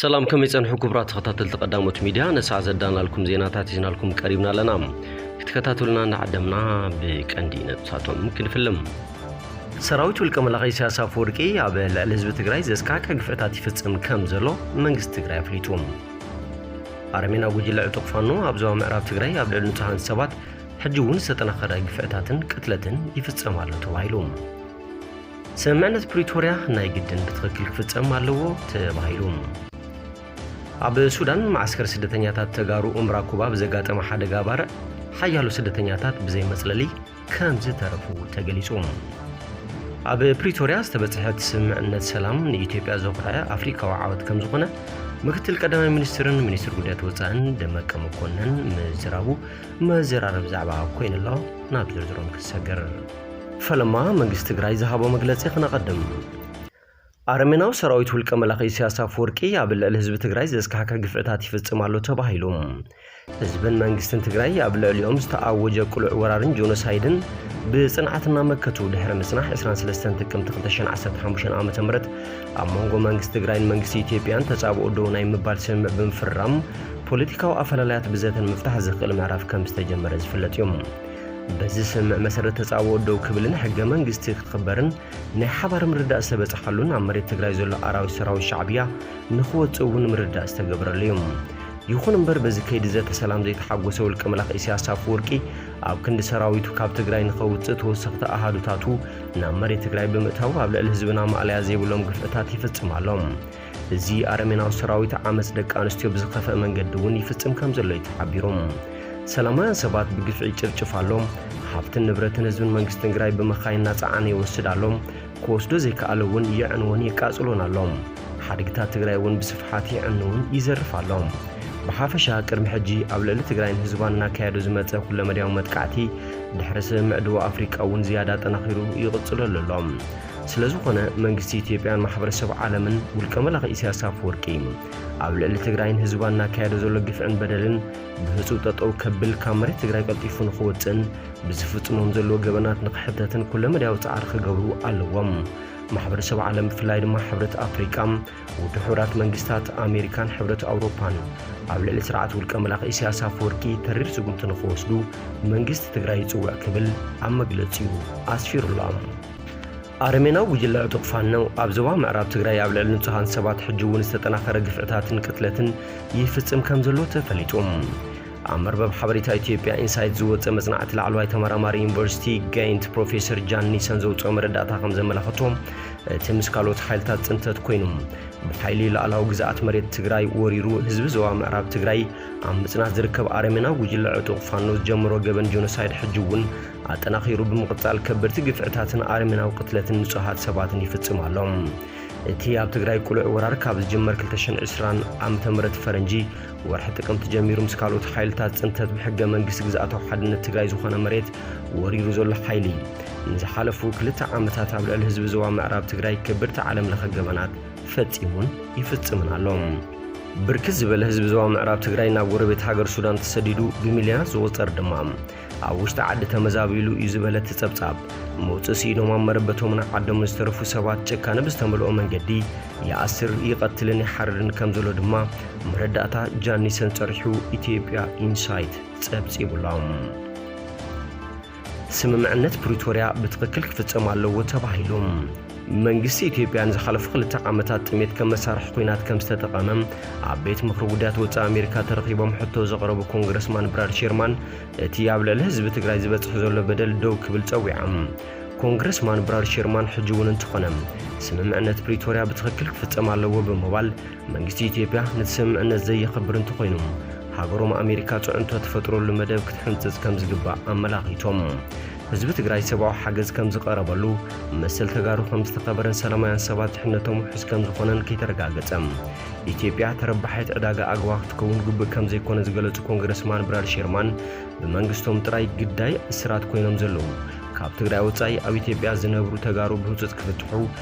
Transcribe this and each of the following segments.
ሰላም፣ ከመይ ጸንሑ ክቡራት ተኸታተልቲ ቀዳሞት ሚድያ? ነሳዕ ዘዳናልኩም ዜናታት ሒዝናልኩም ቀሪብና ኣለና። ክትከታተሉና እናዓደምና ብቀንዲ ነጥብታቶም ክንፍልም። ሰራዊት ውልቀ መላኺ ኢሳያስ ኣፈወርቂ ኣብ ልዕሊ ህዝቢ ትግራይ ዘስካሕክሕ ግፍዕታት ይፍጽም ከም ዘሎ መንግስቲ ትግራይ ኣፍሊጡ። ኣረሜናዊ ጉጅለ ዕጡቕ ፋኖ ኣብ ዞባ ምዕራብ ትግራይ ኣብ ልዕሊ ንጹሃን ሰባት ሕጂ እውን ዝተጠናኸረ ግፍዕታትን ቅትለትን ይፍጸም ኣሎ ተባሂሉ። ስምምዕነት ፕሪቶርያ ናይ ግድን ብትኽክል ክፍጸም ኣለዎ ተባሂሉ። ኣብ ሱዳን መዓስከር ስደተኛታት ተጋሩ ኡምራ ኩባ ብዘጋጠመ ሓደጋ ባርዕ ሓያሎ ስደተኛታት ብዘይ መጽለሊ ከም ዝተረፉ ተገሊጹ። ኣብ ፕሪቶርያ ዝተበጽሐ እቲ ስምምዕነት ሰላም ንኢትዮጵያ ዘኹርዐ ኣፍሪካዊ ዓወት ከም ዝኾነ ምክትል ቀዳማይ ሚኒስትርን ሚኒስትር ጉዳያት ወጻእን ደመቀ መኮንን ምዝራቡ መዘራረብ ዛዕባ ኮይኑሎ። ናብ ዝርዝሮም ክሰገር። ፈለማ መንግስቲ ትግራይ ዝሃቦ መግለጺ ክነቐድም። ኣረሜናዊ ሰራዊት ውልቀ መላኺ ኢሳያስ ኣፈወርቂ ኣብ ልዕሊ ህዝቢ ትግራይ ዘስካሕክሕ ግፍዕታት ይፍጽም ኣሎ ተባሂሉ። ህዝብን መንግስትን ትግራይ ኣብ ልዕሊኦም ዝተኣወጀ ቅሉዕ ወራርን ጆኖሳይድን ብጽንዓት እናመከቱ ድሕሪ ምጽናሕ ዕስራን ሰለስተን ጥቅምቲ ክልተ ሽሕን ዓሰርተ ሓሙሽተን ዓመተ ምህረት ኣብ መንጎ መንግስቲ ትግራይን መንግስቲ ኢትዮጵያን ተጻብኦ ደው ናይ ምባል ስምምዕ ብምፍራም ፖለቲካዊ ኣፈላላያት ብዘተ ንምፍታሕ ዘኽእል ምዕራፍ ከም ዝተጀመረ ዝፍለጥ እዩ። በዚ ስምምዕ መሰረት ተጻብኦ ደው ክብልን ሕገ መንግስቲ ክኽበርን ናይ ሓባር ምርዳእ ዝተበጽሓሉን ኣብ መሬት ትግራይ ዘሎ ኣራዊት ሰራዊት ሻዕብያ ንኽወጽእ እውን ምርዳእ ዝተገበረሉ እዩ። ይኹን እምበር በዚ ከይዲ ዘተ ሰላም ዘይተሓጎሰ ውልቀ መላኺ ኢሳያስ ኣፈወርቂ ኣብ ክንዲ ሰራዊቱ ካብ ትግራይ ንኸውጽእ ተወሰኽቲ ኣሃዱታቱ ናብ መሬት ትግራይ ብምእታው ኣብ ልዕሊ ህዝብና ማእለያ ዘይብሎም ግፍዕታት ይፍጽም ኣሎ። እዚ ኣረሜናዊ ሰራዊት ዓመፅ ደቂ ኣንስትዮ ብዝኸፍአ መንገዲ እውን ይፍጽም ከም ዘሎ እዩ ተሓቢሩ። ሰላማውያን ሰባት ብግፍዒ ይጭፍጭፍ ኣሎ። ሃብትን ንብረትን ህዝብን መንግስትን ትግራይ ብመኻይን እናፀዓነ ይወስድ ኣሎ። ክወስዶ ዘይከኣለ እውን የዕንዎን የቃጽሎን ኣሎ። ሓድግታት ትግራይ እውን ብስፍሓት የዕንውን ይዘርፍ ኣሎ። ብሓፈሻ ቅድሚ ሕጂ ኣብ ልዕሊ ትግራይን ህዝባን እናካየዶ ዝመፀ ኩለመዳያዊ መጥቃዕቲ ድሕሪ ስምምዕ ደቡብ ኣፍሪቃ እውን ዝያዳ ጠናኺሩ ይቕጽለሉ ኣሎ። ስለዝኾነ መንግስቲ ኢትዮጵያን ማሕበረሰብ ዓለምን ውልቀ መላኺ ኢሳያስ ኣፈወርቂ ኣብ ልዕሊ ትግራይን ህዝባን እናካየዶ ዘሎ ግፍዕን በደልን ብህፁብ ጠጠው ከብል ካብ መሬት ትግራይ ቀልጢፉ ንኽወፅእን ብዝፍፅሞም ዘለዎ ገበናት ንኽሕተትን ኩለመዳያዊ ፃዕሪ ክገብሩ ኣለዎም። ማሕበረሰብ ዓለም ብፍላይ ድማ ሕብረት ኣፍሪቃ፣ ውድብ ሕቡራት መንግስታት ኣሜሪካን ሕብረት ኣውሮፓን ኣብ ልዕሊ ስርዓት ውልቀ መላኺ ኢሳያስ ኣፈወርቂ ተሪር ስጉምቲ ንኽወስዱ መንግስቲ ትግራይ ይፅውዕ ክብል ኣብ መግለፂኡ ኣስፊሩ ኣሎ። ኣረሜናዊ ጉጅለ ዕጡቕ ፋኖ ኣብ ዞባ ምዕራብ ትግራይ ኣብ ልዕሊ ንጹሃን ሰባት ሕጂ እውን ዝተጠናኸረ ግፍዕታትን ቅትለትን ይፍጽም ከም ዘሎ ተፈሊጡ። ኣብ መርበብ ሓበሬታ ኢትዮጵያ ኢንሳይት ዝወጸ መጽናዕቲ ላዕለዋይ ተመራማሪ ዩኒቨርሲቲ ጋይንት ፕሮፌሰር ጃን ኒሰን ዘውጽኦ መረዳእታ ከም ዘመላኽቶ፣ እቲ ምስ ካልኦት ሓይልታት ጽንተት ኮይኑ ብሓይሊ ሉዓላዊ ግዝኣት መሬት ትግራይ ወሪሩ ህዝቢ ዞባ ምዕራብ ትግራይ ኣብ ምጽናት ዝርከብ ኣረሜናዊ ጉጅለ ዕጡቕ ፋኖ ዝጀመሮ ገበን ጆኖሳይድ ሕጂ እውን ኣጠናኺሩ ብምቕጻል ከበድቲ ግፍዕታትን ኣረሜናዊ ቅትለትን ንጹሃት ሰባትን ይፍጽም ኣሎ። እቲ ኣብ ትግራይ ቅሉዕ ወራር ካብ ዝጅመር ክልተ ሽሕን ዕስራን ዓመተ ምህረት ፈረንጂ ወርሒ ጥቅምቲ ጀሚሩ ምስ ካልኦት ሓይልታት ጽንተት ብሕገ መንግስቲ ግዝኣታዊ ሓድነት ትግራይ ዝኾነ መሬት ወሪሩ ዘሎ ሓይሊ ንዝሓለፉ ክልተ ዓመታት ኣብ ልዕሊ ህዝቢ ዞባ ምዕራብ ትግራይ ከበድቲ ዓለም ለኸ ገበናት ፈጺሙን ይፍጽምን ኣሎ። ብርክት ዝበለ ህዝቢ ዞባ ምዕራብ ትግራይ ናብ ጎረቤት ሃገር ሱዳን ተሰዲዱ ብሚልዮናት ዝቑጸር ድማ ኣብ ውሽጢ ዓዲ ተመዛቢሉ እዩ ዝበለ እቲ ጸብጻብ፣ መውጽኢ ስኢኖም ኣብ መረበቶም ንዓዶም ዝተረፉ ሰባት ጭካነ ብዝተመልኦ መንገዲ ይኣስር፣ ይቐትልን ይሓርድን ከም ዘሎ ድማ መረዳእታ ጃኒሰን ጸሪሑ ኢትዮጵያ ኢንሳይት ጸብጺቡሎም። ስምምዕነት ፕሪቶርያ ብትኽክል ክፍጸም ኣለዎ ተባሂሉ። መንግስቲ ኢትዮጵያ ንዝሓለፉ ክልተ ዓመታት ጥሜት ከም መሳርሒ ኲናት ከም ዝተጠቐመ ኣብ ቤት ምኽሪ ጉዳያት ወጻኢ ኣሜሪካ ተረኺቦም ሕቶ ዘቕረቡ ኮንግረስማን ብራድ ሼርማን እቲ ኣብ ልዕሊ ህዝቢ ትግራይ ዝበጽሕ ዘሎ በደል ደው ክብል ጸዊዖም። ኮንግረስማን ብራድ ሼርማን ሕጂ እውን እንተኾነ ስምምዕነት ፕሪቶርያ ብትኽክል ክፍጸም ኣለዎ ብምባል መንግስቲ ኢትዮጵያ ነቲ ስምምዕነት ዘየኽብር እንተኾይኑ ሃገሮም ኣሜሪካ ጽዕንቶ ትፈጥረሉ መደብ ክትሕንጽጽ ከም ዝግባእ ኣመላኺቶም። ህዝቢ ትግራይ ሰብኣዊ ሓገዝ ከም ዝቐረበሉ፣ መሰል ተጋሩ ከም ዝተኸበረን ሰላማውያን ሰባት ድሕነቶም ውሑስ ከም ዝኾነን ከይተረጋገጸ ኢትዮጵያ ተረባሒት ዕዳጋ ኣግዋ ክትከውን ግቡእ ከም ዘይኮነ ዝገለጹ ኮንግረስማን ብራድ ሼርማን ብመንግስቶም ጥራይ ግዳይ እስራት ኮይኖም ዘለዉ ካብ ትግራይ ወጻኢ ኣብ ኢትዮጵያ ዝነብሩ ተጋሩ ብህጹጽ ክፍትሑ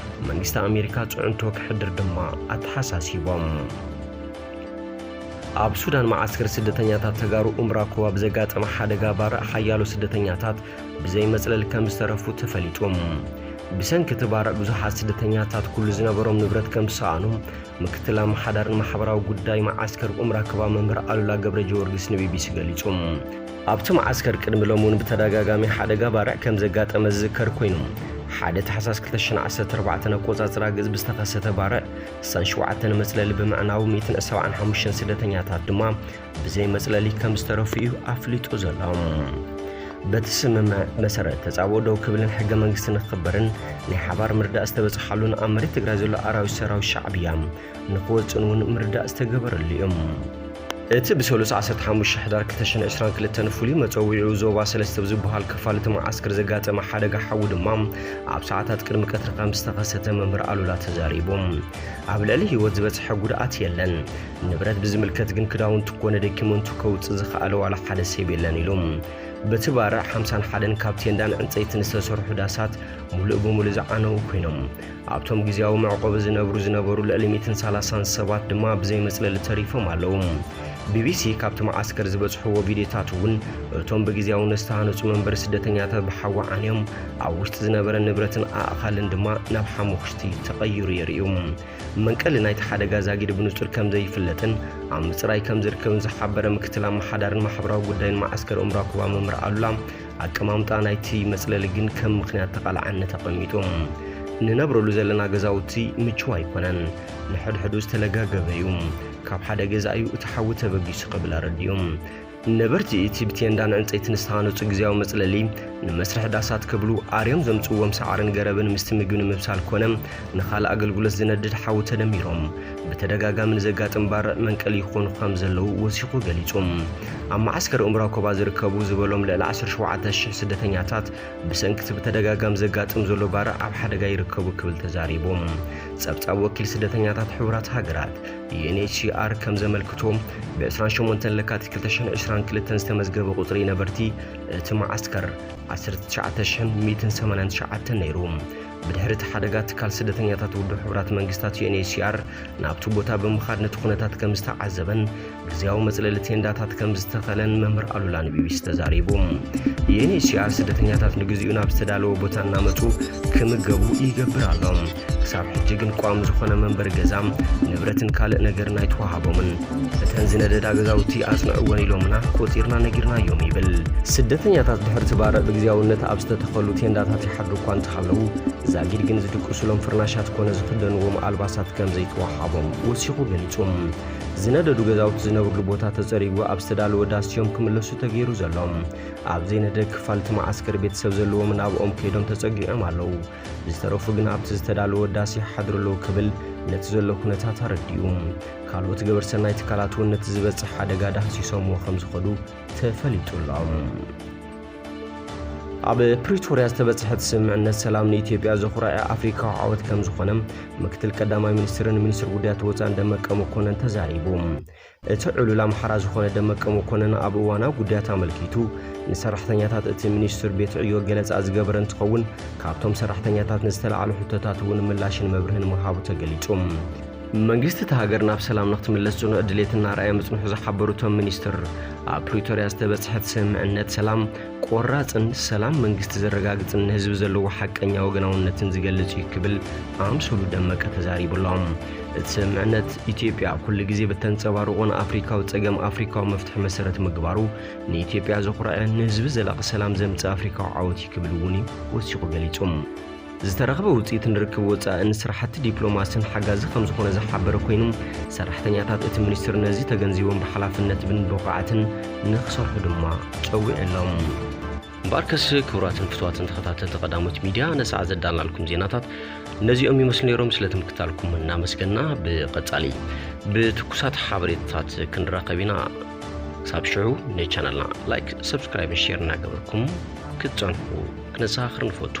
መንግስቲ ኣሜሪካ ጽዕንቶ ክሕድር ድማ ኣተሓሳሲቦም። ኣብ ሱዳን መዓስከር ስደተኛታት ተጋሩ ኡምራ ኮባ ብዘጋጠመ ሓደጋ ባርዕ ሓያሎ ስደተኛታት ብዘይ መጽለሊ ከም ዝተረፉ ተፈሊጡ። ብሰንኪ እቲ ባርዕ ብዙሓት ስደተኛታት ኩሉ ዝነበሮም ንብረት ከም ዝሰኣኑ ምክትል ኣመሓዳርን ማሕበራዊ ጉዳይ መዓስከር ኡምራኮባ መምህር ኣሉላ ገብረ ጊዮርጊስ ንቢቢሲ ገሊጹ። ኣብቲ መዓስከር ቅድሚ ሎሚ እውን ብተደጋጋሚ ሓደጋ ባርዕ ከም ዘጋጠመ ዝዝከር ኮይኑ፣ ሓደ ታሕሳስ ክልተ ሽሕን ዓሰርተ ኣርባዕተን ኣቆጻጽራ ግእዝ ብዝተኸሰተ ባርዕ ስሳን ሸውዓተን መጽለሊ ብምዕናዉ ሚእትን ሰብዓን ሓሙሽተን ስደተኛታት ድማ ብዘይ መጽለሊ ከም ዝተረፉ እዩ ኣፍሊጡ ዘሎ። በቲ ስምምዕ መሰረት ተጻብኦ ደው ክብልን ሕገ መንግስቲ ንክኽበርን ናይ ሓባር ምርዳእ ዝተበጽሓሉን ኣብ መሬት ትግራይ ዘሎ ኣራዊት ሰራዊት ሻዕብያ ንክወጽእን እውን ምርዳእ ዝተገበረሉ እዩ። እቲ ብሰሉስ ዓሰርተ ሓሙሽተ ሕዳር ክልተ ሽሕን ዕስራን ክልተን ፍሉይ መጸውዒኡ ዞባ ሰለስተ ብዝበሃል ክፋል እቲ መዓስከር ዘጋጠመ ሓደጋ ሓዊ ድማ ኣብ ሰዓታት ቅድሚ ቀትሪ ከም ዝተኸሰተ መምህር ኣሉላ ተዛሪቡ። ኣብ ልዕሊ ህይወት ዝበጽሐ ጉድኣት የለን። ንብረት ብዝምልከት ግን ክዳውንቲ ኮነ ደኪመንቱ ከውጽእ ዝኸኣለ ዋላ ሓደ ሰብ የለን ኢሉ። በቲ ባርዕ ሓምሳን ሓደን ካብ ቴንዳን ዕንጸይትን ዝተሰርሑ ዳሳት ሙሉእ ብሙሉእ ዝዓነዉ ኮይኖም፣ ኣብቶም ግዝያዊ መዕቆቢ ዝነብሩ ዝነበሩ ልዕሊ ሚእትን ሰላሳን ሰባት ድማ ብዘይ መጽለሊ ተሪፎም ኣለዉ። ቢቢሲ ካብቲ መዓስከር ዝበጽሕዎ ቪድዮታት እውን፣ እቶም ብግዝያውነት ዝተሃነጹ መንበሪ ስደተኛታት ብሓዊ ዓንዮም፣ ኣብ ውሽጢ ዝነበረ ንብረትን ኣእኻልን ድማ ናብ ሓሙኽሽቲ ተቐይሩ የርእዩ። መንቀሊ ናይቲ ሓደጋ ዛጊድ ብንጹር ከም ዘይፍለጥን ኣብ ምጽራይ ከም ዝርከብን ዝሓበረ ምክትል ኣመሓዳርን ማሕበራዊ ጉዳይን መዓስከር ኡምራኮባ መምህር ኣሉላ፣ ኣቀማምጣ ናይቲ መጽለሊ ግን ከም ምኽንያት ተቓላዕነት ኣቐሚጡ። "ንነብረሉ ዘለና ገዛውቲ ምቹው ኣይኮነን። ንሕድሕዱ ዝተለጋገበ እዩ። ካብ ሓደ ገዛ እዩ እቲ ሓዊ ተበጊሱ" ክብል ኣረዲኡ። ነበርቲ እቲ ብቴንዳን ዕንጸይትን ዝተሃነጹ ግዝያዊ መጽለሊ ንመስርሒ ዳሳት ክብሉ ኣርዮም ዘምጽእዎም ሳዕርን ገረብን ምስቲ ምግቢ ንምብሳል ኮነ ንኻልእ ኣገልግሎት ዝነድድ ሓዊ ተደሚሮም ብተደጋጋሚ ንዘጋጥም ባርዕ መንቀሊ ይኾኑ ከም ዘለዉ ወሲኹ ገሊጹ። ኣብ መዓስከር ኡምራኮባ ዝርከቡ ዝበሎም ልዕሊ ዓሰርተ ሸውዓተ ሽሕ ስደተኛታት ብሰንኪ እቲ ብተደጋጋሚ ዘጋጥም ዘሎ ባርዕ ኣብ ሓደጋ ይርከቡ ክብል ተዛሪቡ። ጸብጻብ ወኪል ስደተኛታት ሕቡራት ሃገራት ዩ ኤን ኤች ሲ ኣር ከም ዘመልክቶ፣ ብ ዕስራን ሸሞንተን ለካቲት ክልተ ሽሕን ዕስራን ክልተን ዝተመዝገበ ቁጽሪ ነበርቲ እቲ መዓስከር ዓሰርተ ትሽዓተ ሽሕን ሚእትን ሰማንያን ትሽዓተን ነይሩ። ብድሕሪ እቲ ሓደጋ፣ ትካል ስደተኛታት ውድብ ሕቡራት መንግስታት ዩ ኤን ኤች ሲ ኣር ናብቲ ቦታ ብምኻድ ነቲ ኩነታት ከም ዝተዓዘበን ግዝያዊ መጽለሊ ቴንዳታት ከም ዝተኸለን መምህር ኣሉላ ንቢቢሲ ተዛሪቡ። ዩ ኤን ኤች ሲ ኣር ስደተኛታት ንግዚኡ ናብ ዝተዳለወ ቦታ እናመጹ ክምገቡ ይገብር ኣሎ። ክሳብ ሕጂ ግን ቋሚ ዝኾነ መንበሪ ገዛ፣ ንብረትን ካልእ ነገርን ኣይተዋሃቦምን። እተን ዝነደዳ ገዛውቲ ኣጽንዕወን ኢሎምና፣ ቆጺርና ነጊርናዮም ይብል። ስደተኛታት ድሕሪ እቲ ባርዕ ብግዝያውነት ኣብ ዝተተኸሉ ቴንዳታት ይሓድሩ እኳ እንተሃለዉ፣ ዛጊድ ግን ዝድቅሱሎም ፍርናሻት ኮነ ዝኽደንዎም ኣልባሳት ከም ዘይተዋሃቦም ወሲኹ ገሊጹ። ዝነደዱ ገዛውቲ ዝነብርሉ ቦታ ተጸሪጉ ኣብ ዝተዳለወ ዳስ እዮም ክምለሱ ተገይሩ ዘሎ። ኣብ ዘይነደደ ክፋል እቲ መዓስከር ቤተሰብ ዘለዎም ናብኦም ከይዶም ተጸጊዖም ኣለዉ። ዝተረፉ ግን ኣብቲ ዝተዳለወ ዳስ ይሓድሩ ኣለዉ ክብል ነቲ ዘሎ ኩነታት ኣረዲኡ። ካልኦት ገበር ሰናይ ትካላት እውን ነቲ ዝበጽሕ ሓደጋ ዳህሲሶምዎ ከም ዝኸዱ ተፈሊጡ ኣሎ። ኣብ ፕሪቶርያ ዝተበጽሐ እቲ ስምምዕነት ሰላም ንኢትዮጵያ ዘኹርዐ ኣፍሪካዊ ዓወት ከም ዝኾነ ምክትል ቀዳማይ ሚኒስትርን ሚኒስትር ጉዳያት ወጻእን ደመቀ መኮነን ተዛሪቡ። እቲ ዕሉል ኣምሓራ ዝኾነ ደመቀ መኮነን ኣብ እዋናዊ ጉዳያት ኣመልኪቱ ንሰራሕተኛታት እቲ ሚኒስትር ቤት ዕዮ ገለጻ ዝገበረ እንትኸውን፣ ካብቶም ሰራሕተኛታት ንዝተለዓሉ ሕቶታት እውን ምላሽን መብርህን ምሃቡ ተገሊጹ። መንግስቲ እታ ሃገር ናብ ሰላም ንክትምለስ ጽኑዕ ድሌት እናርኣየ ምጽንሑ ዝሓበሩ እቶም ሚኒስትር፣ ኣብ ፕሪቶርያ ዝተበጽሐት ስምምዕነት ሰላም ቆራጽን ሰላም መንግስቲ ዘረጋግጽን ንህዝቢ ዘለዎ ሓቀኛ ወገናውነትን ዝገልጽ እዩ ክብል ኣምሰሉ ደመቀ ተዛሪቡሎም። እቲ ስምምዕነት ኢትዮጵያ ኩሉ ግዜ ብተንጸባርቖ ንኣፍሪካዊ ጸገም ኣፍሪካዊ መፍትሒ መሰረት ምግባሩ ንኢትዮጵያ ዘኹርዐ ንህዝቢ ዘላቒ ሰላም ዘምጽእ ኣፍሪካዊ ዓወት እዩ ክብል እውን እዩ ወሲኹ ገሊጹ። ዝተረኽበ ውፅኢትን ርክብ ወፃእን ስራሕቲ ዲፕሎማስን ሓጋዚ ከም ዝኾነ ዝሓበረ ኮይኑ፣ ሰራሕተኛታት እቲ ሚኒስትር ነዚ ተገንዚቦም ብሓላፍነትን ብንቕሓትን ንክሰርሑ ድማ ፀዊዑሎም። እምበኣርከስ ክቡራትን ፍቱዋትን ተኸታተልቲ ቀዳሞት ሚድያ ነሰዓ ዘዳልናልኩም ዜናታት ነዚኦም ይመስሉ ነይሮም። ስለ ትምክታልኩም እናመስገና ብቐጻሊ ብትኩሳት ሓበሬታታት ክንራኸብ ኢና። ክሳብ ሽዑ ንቻነልና ላይክ፣ ሰብስክራይብን ሼር እናገበርኩም ክትጸንሑ ክነዘኻኽር ንፈቱ።